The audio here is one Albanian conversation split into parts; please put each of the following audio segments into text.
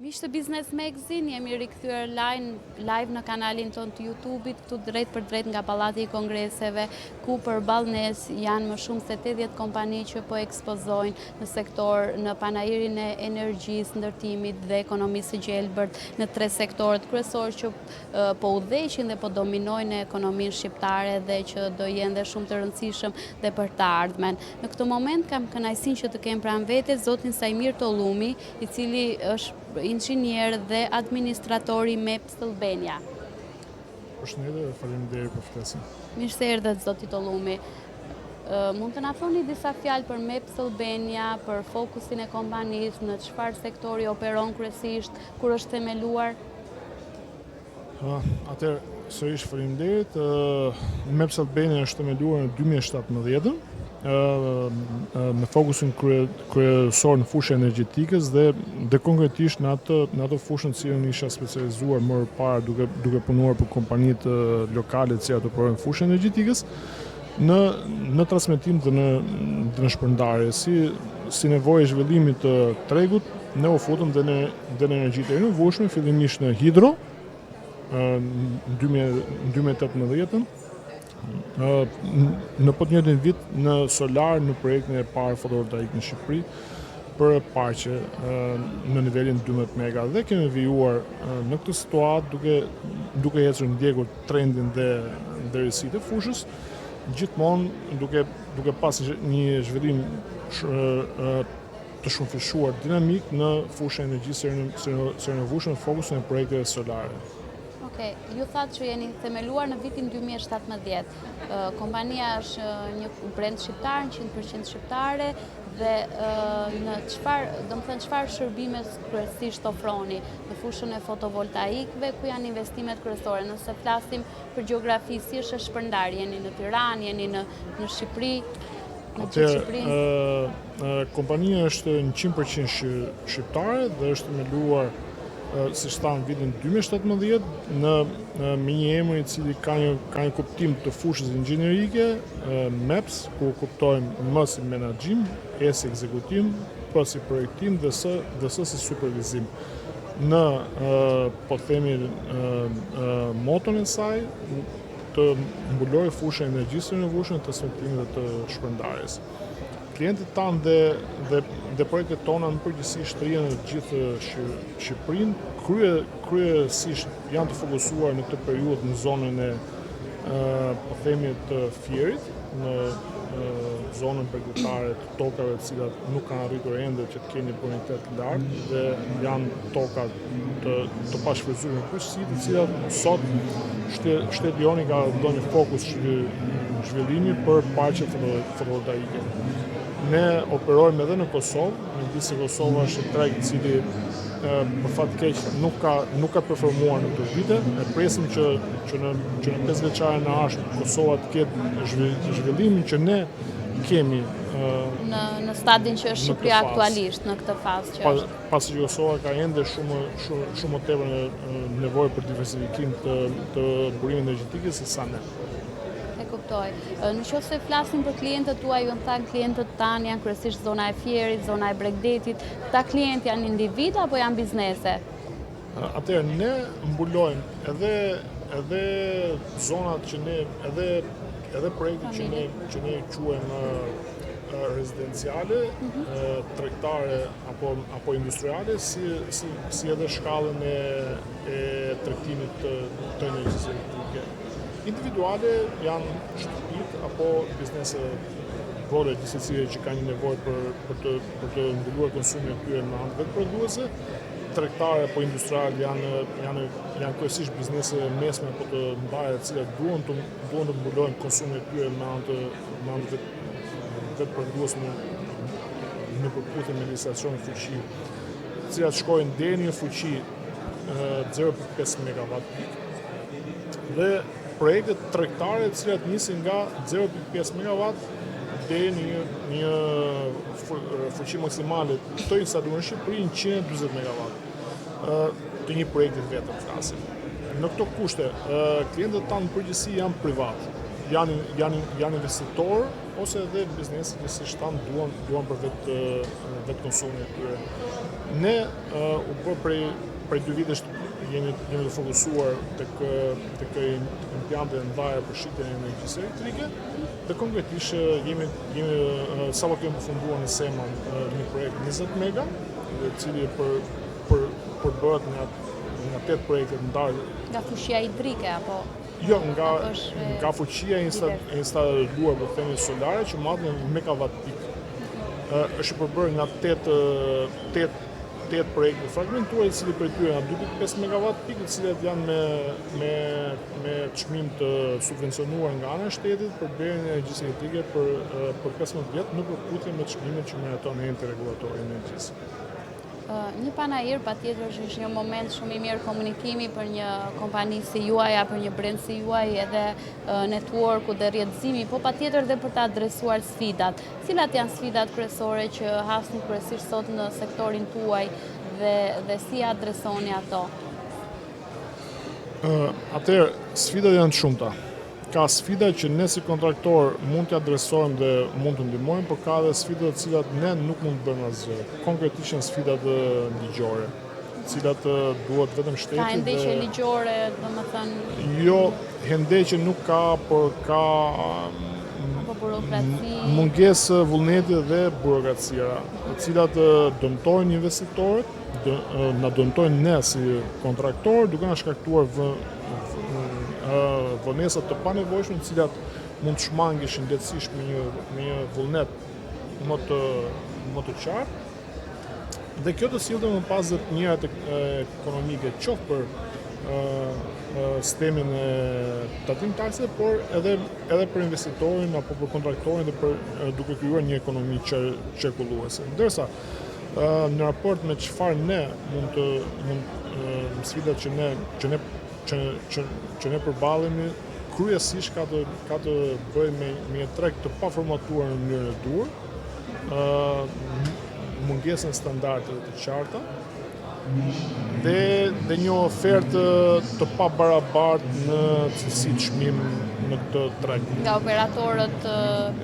Miq të Business Magazine, jemi rikthyer live në kanalin tonë të YouTube-it, këtu drejtpërdrejt nga Pallati i Kongreseve, ku përballë nesh janë më shumë se 80 kompani që po ekspozojnë në sektor në panairin e energjisë, ndërtimit dhe ekonomisë së gjelbërt në tre sektorët kryesorë që po udhëheqin dhe po dominojnë ekonominë shqiptare dhe që do jenë dhe shumë të rëndësishëm dhe për të ardhmen. Në këtë moment kam kënaqësinë që të kem pranë vetes zotin Saimir Tollumi, i cili është inxhinier dhe administrator i MEPS Albania. Përshëndetje dhe faleminderit për ftesën. Mirë se erdhët zoti Tollumi. Mund të na thoni disa fjalë për MEPS Albania, për fokusin e kompanisë, në çfarë sektori operon kryesisht, kur është themeluar? Atëherë, sërish faleminderit. MEPS Albania është themeluar në 2017 me fokusin kryesor në fushën e energjetikës dhe dhe konkretisht në atë në atë fushën të cilën isha specializuar më parë duke duke punuar për kompanitë lokale të cilat operojnë në fushën e energjetikës në në transmetim dhe në dhe në shpërndarje si si nevojë e zhvillimit të tregut ne u futëm dhe në dhe në energji të rinovueshme fillimisht në hidro në 2018 Në po të njëjtin vit në solar në projektin e parë fotovoltaik në Shqipëri për parqe në nivelin 12 mega dhe kemi vijuar në këtë situatë duke duke ecur ndjekur trendin dhe dhe risitë e fushës, gjithmonë duke duke pas një zhvillim të shumëfishuar dinamik në fushën e energjisë së rinovueshme në fokusin e projekteve solare. Okej, ju thatë që jeni themeluar në vitin 2017. Kompania është një brand shqiptar, 100% shqiptare dhe në çfarë, domethënë çfarë shërbime kryesisht ofroni në fushën e fotovoltaikëve, ku janë investimet kryesore? Nëse flasim për gjeografi, si është e shpërndarë? Jeni në Tiranë, jeni në në Shqipëri, në gjithë Shqipërinë? Kompania është 100% shqiptare dhe është themeluar siç thamë në vitin 2017 në me një emër i cili ka një ka një kuptim të fushës inxhinierike, MEPS, ku kuptojmë M si menaxhim, E si ekzekutim, P si projektim dhe S dhe S si supervizim. Në po themi moton e saj të mbulojë fushën e energjisë së rinovueshme, të transmetimit dhe të shpërndarjes. Klientët tanë dhe dhe dhe projektet tona në përgjithësi shtrihen në gjithë Shqipërinë, krye kryesisht janë të fokusuar në këtë periudhë në zonën e po themi të Fierit, në zonën bregdetare të tokave të cilat nuk kanë arritur ende që të kenë një bonitet të lartë dhe janë toka të, të pashfrytëzueshme në përgjithësi, të cilat sot shteti jonë i ka dhënë një fokus zhvillimi për parqe fotovoltaike. Ne operojmë edhe në Kosovë, megjithëse Kosova është një treg i cili për fat keq nuk ka nuk ka performuar në këto vite. E presim që që në që në 5 vjeçarin e ardhshëm Kosova të ketë zhvillimin që ne kemi në në stadin që është Shqipëria aktualisht në këtë fazë që është. Pasi që Kosova ka ende shumë shumë shumë më tepër në nevojë për diversifikim të të burimeve energjetike se sa ne. E kuptoj. Në qoftë se flasim për klientët tuaj, ju më thanë klientët tanë janë kryesisht zona e Fierit, zona e Bregdetit. Këta klientë janë individë apo janë biznese? Atëherë ne mbulojmë edhe edhe zonat që ne edhe edhe projektet që ne që ne quajmë rezidenciale, mm -hmm. tregtare apo apo industriale si si si edhe shkallën e e tregtimit të të energjisë elektrike. Individuale janë shtëpitë apo biznese vogla gjithsecili që ka një nevojë për për të për të mbuluar konsumin e tyre me anë vetëprodhuese, tregtare apo industrial janë janë janë kryesisht biznese mesme apo të mëdha të cilat duan të duan të mbulojnë konsumin e tyre me anë të me anë të vetëprodhues në në përputhje me legjislacionin në fuqi, të cilat shkojnë deri në një fuqi 0.5 megawatt pik dhe projektet tregtare të cilat nisin nga 0.5 megawatt deri në një një fuqi maksimale të instaluar në Shqipëri 140 megawatt të një projekti të vetëm flasim. Në këto kushte, klientët tanë në përgjithësi janë privat, janë janë janë investitorë ose edhe biznese që siç thamë duan duan për vetë vetë konsumin e tyre. Ne u bë prej prej dy vitesh jemi jemi të fokusuar tek tek impiantet e mëdha për shitjen e energjisë elektrike dhe konkretisht jemi jemi sapo kemi përfunduar në Seman një projekt 20 mega, i cili për për përbëhet nga nga 8 projekte të ndarë nga fuqia hidrike apo Jo, nga nga fuqia e instaluar, po themi solare që matet në megawatt pik. Është i përbërë nga 8 8 8 projekte të fragmentuara, secili prej tyre nga 2.5 megawatt pik, të cilat janë me me me çmim të subvencionuar nga ana e shtetit për blerjen e energjisë elektrike për për 15 vjet në përputhje me çmimet që miraton Enti Rregullator i Energjisë. Një panair patjetër që është një moment shumë i mirë komunikimi për një kompani si juaja, për një brand si juaj edhe networku dhe rrjetëzimi, po patjetër dhe për të adresuar sfidat. Cilat janë sfidat kryesore që hasni kryesisht sot në sektorin tuaj dhe, dhe si adresoni ato? Atëherë, sfidat janë të shumta. Ka sfida që ne si kontraktor mund t'i adresojmë dhe mund të ndihmojmë, por ka edhe sfida të cilat ne nuk mund të bëjmë asgjë. Konkretisht janë sfidat ligjore, të cilat duhet vetëm shteti dhe... Ka hendeqe ligjore, domethënë... Jo, hendeqe nuk ka, por ka Apo burokraci... Mungesë vullneti dhe burokracira, të cilat dëmtojnë investitorët, na dëmtojnë ne si kontraktor, duke na shkaktuar vonesa të panevojshme, të cilat mund të shmangeshin lehtësisht me një me një vullnet më të më të qartë. Dhe kjo të sillte më pas dhe të mirat ekonomike, qoftë për sistemin e tatim taksave, por edhe edhe për investitorin apo për kontraktorin dhe për duke krijuar një ekonomi qarkulluese. Ndërsa në raport me çfarë ne mund të mund sfidat që ne që ne që që që ne përballemi kryesisht ka të ka të bëjë me me një treg të paformatuar në mënyrën e duhur, ë mungesën e standardeve të qarta dhe dhe një ofertë të pabarabartë në cilësi çmim në këtë treg. Nga operatorët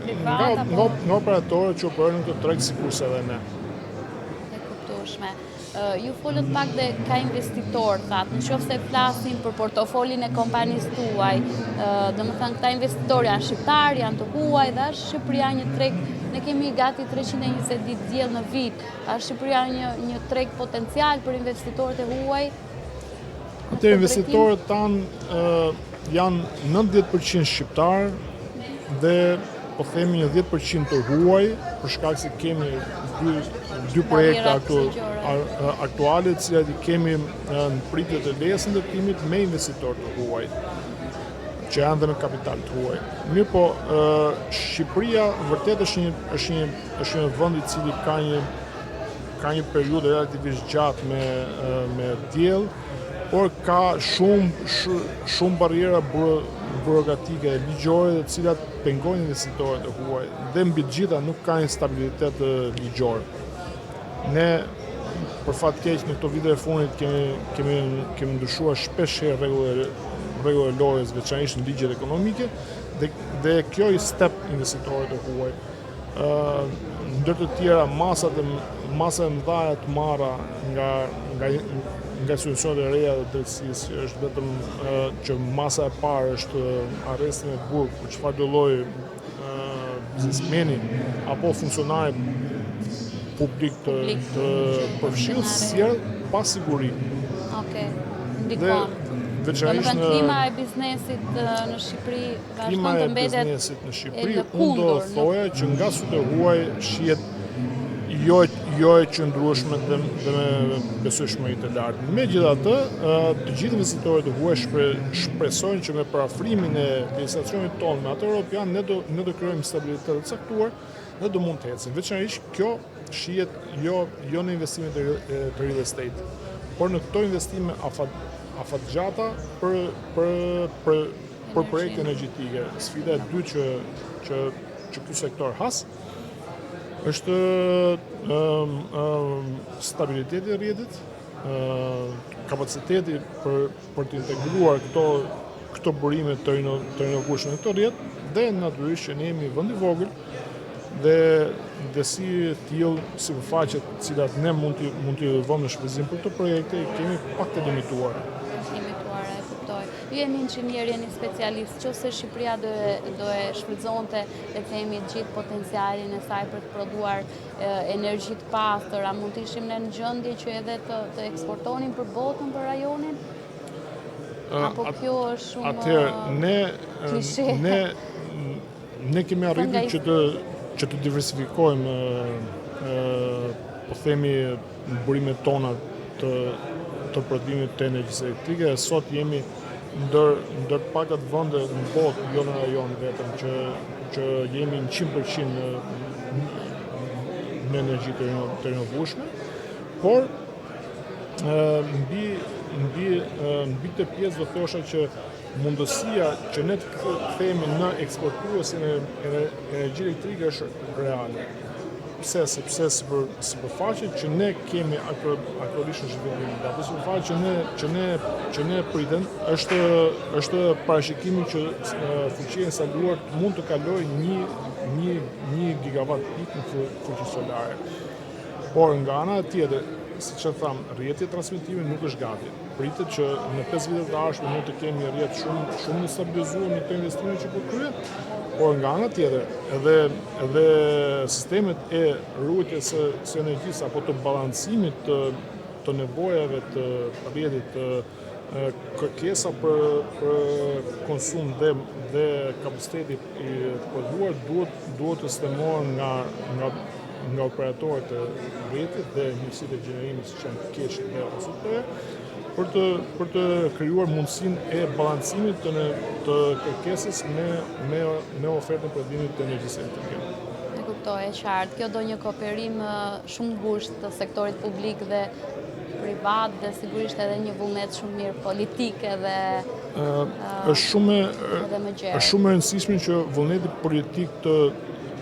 privat apo? Nga, nga operatorët që operojnë në këtë treg sikurse edhe ne. E kuptueshme. Ju folët pak dhe ka investitor, thatë, në qoftë se flasim për portofolin e kompanisë tuaj, domethënë këta investitor janë shqiptar, janë të huaj, dhe është Shqipëria një treg, ne kemi gati 320 ditë diell në vit, është Shqipëria një, një treg potencial për investitorët e huaj? Atëherë investitorët tanë janë 90% shqiptar dhe po themi një 10% të huaj, për shkak se kemi dy dy projekte aktu, aktuale, të cilat i kemi në pritje të lejes së ndërtimit me investitorë të huaj që janë dhe me kapital të huaj. Mirëpo, Shqipëria vërtet është një është një është një vend i cili ka një ka një periudhë relativisht gjatë me me diell, por ka shumë shumë barriera burokratike e ligjore të cilat pengojnë investitorët e huaj dhe mbi të gjitha nuk ka një stabilitet ligjor. Ne për fat keq në këto vite e fundit kemi kemi kemi ndryshuar shpesh herë rregullat rregullat e lojës, veçanërisht në ligjet ekonomike dhe dhe kjo i step investitorët e huaj. Ndër të tjera, masat e masat e mëdha të marra nga nga nga institucionet e reja të drejtësisë, që është vetëm që masa e parë është arresti me burg për çfarëdo lloj biznesmeni apo funksionari publik të të përfshirë sjell pasiguri. Okej. Ndikon. Veçanërisht në klima e biznesit në Shqipëri Klima e biznesit në Shqipëri, unë do thoja që nga sytë e huaj shihet jo jo e qëndrueshme dhe, dhe me besueshmëri të lartë. Megjithatë, të gjithë investitorët e huaj shpre, shpresojnë që me përafrimin e legjislacionit tonë me atë europian ne do ne do krijojmë stabilitet të caktuar dhe do mund të ecim. Veçanërisht kjo shihet jo jo në investimet e, e të real estate, por në këto investime afat afatgjata për për për për projekte energjetike. Sfida e dytë që që që ky sektor has është stabiliteti i rrjetit, kapaciteti për për të integruar këto këto burime të rino, të rinovueshme në këtë rrjet dhe natyrisht që ne jemi vend i vogël Dhe dhe si e tillë sipërfaqet të cilat ne mund t'i mund t'i vëmë në shfrytëzim për këto projekte i kemi pak të limituara. Limituara, e kuptoj. Ju jeni inxhinier, jeni specialist, qoftë se Shqipëria do e do e shfrytëzonte, le të themi, gjithë potencialin e saj për të prodhuar energji të pastër, a mund të ishim ne në gjendje që edhe të të eksportonim për botën, për rajonin? Apo kjo është shumë Atëherë, ne ne Ne kemi arritur që të që të diversifikojmë po themi burimet tona të të prodhimit të energjisë elektrike. Sot jemi ndër ndër të paktat vende në botë, jo në rajon vetëm, që që jemi 100% në në energji të, të rinovueshme, por mbi mbi mbi këtë pjesë do thosha që Mundësia që ne të kthehemi në eksportuesin e energjisë elektrike është reale. Pse? Sepse sipër, sipërfaqet që ne kemi aktualisht në zhvillim, dhe ato sipërfaqet që ne që ne që ne priten është është parashikimi që fuqia e instaluar mund të kalojë një një një gigawatt pik në fuqi solare. Por nga ana tjetër, siç e thamë, rrjeti i transmetimit nuk është gati. Pritet që në 5 vitet e ardhshme mund të kemi një rrjet shumë shumë të stabilizuar me këto investime që po kryhen, por nga ana tjetër, edhe edhe sistemet e ruajtjes së, së energjisë apo të balancimit të të nevojave të rrjetit të kërkesa për për konsum dhe dhe kapaciteti i prodhuar duhet duhet të sistemohen nga nga nga operatorët e rrjetit dhe njësitë e gjenerimit siç janë KESH dhe OST për të për të krijuar mundësinë e balancimit të në, të kërkesës me me me ofertën e prodhimit të energjisë elektrike. E kuptoj, e qartë. Kjo do një kooperim shumë ngushtë të sektorit publik dhe privat dhe sigurisht edhe një vullnet shumë mirë politik edhe është shumë është shumë e rëndësishme që vullneti politik të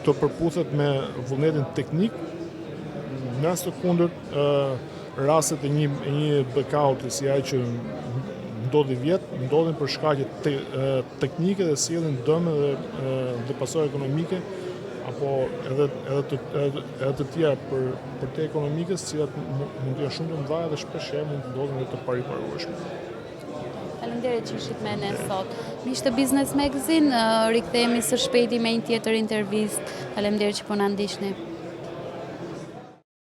të përputhet me vullnetin teknik. Në rast të kundërt, rastet e një e një blackout si ai që ndodhi vjet, ndodhin për shkaqe te, teknike dhe sjellin dëme dhe dhe pasoja ekonomike apo edhe edhe të edhe, edhe të tjera për përtej ekonomikës, të cilat mund të jenë shumë të mëdha dhe shpesh herë mund të ndodhin edhe të pariparueshme. Faleminderit që ishit me ne sot. Miq të Business Magazine, rikthehemi së shpejti me një tjetër intervistë. Faleminderit që po na ndiqni.